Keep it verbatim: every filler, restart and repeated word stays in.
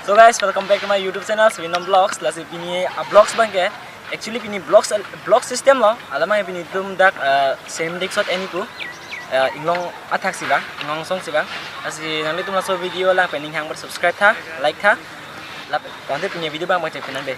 So guys, welcome back to my YouTube channel, Surinam Vlogs. Lasi pini a vlogs abang ke, actually pini vlogs, vlog system lo. Alam abang pini itum dak, uh, same diksot eni pu, uh, inglong athak si abang, inglong song si abang. Lasi nanglitum laso video lang pen ning hang ber subscribe tha, like tha. Lap, tangte pini video abang baca pinang deh.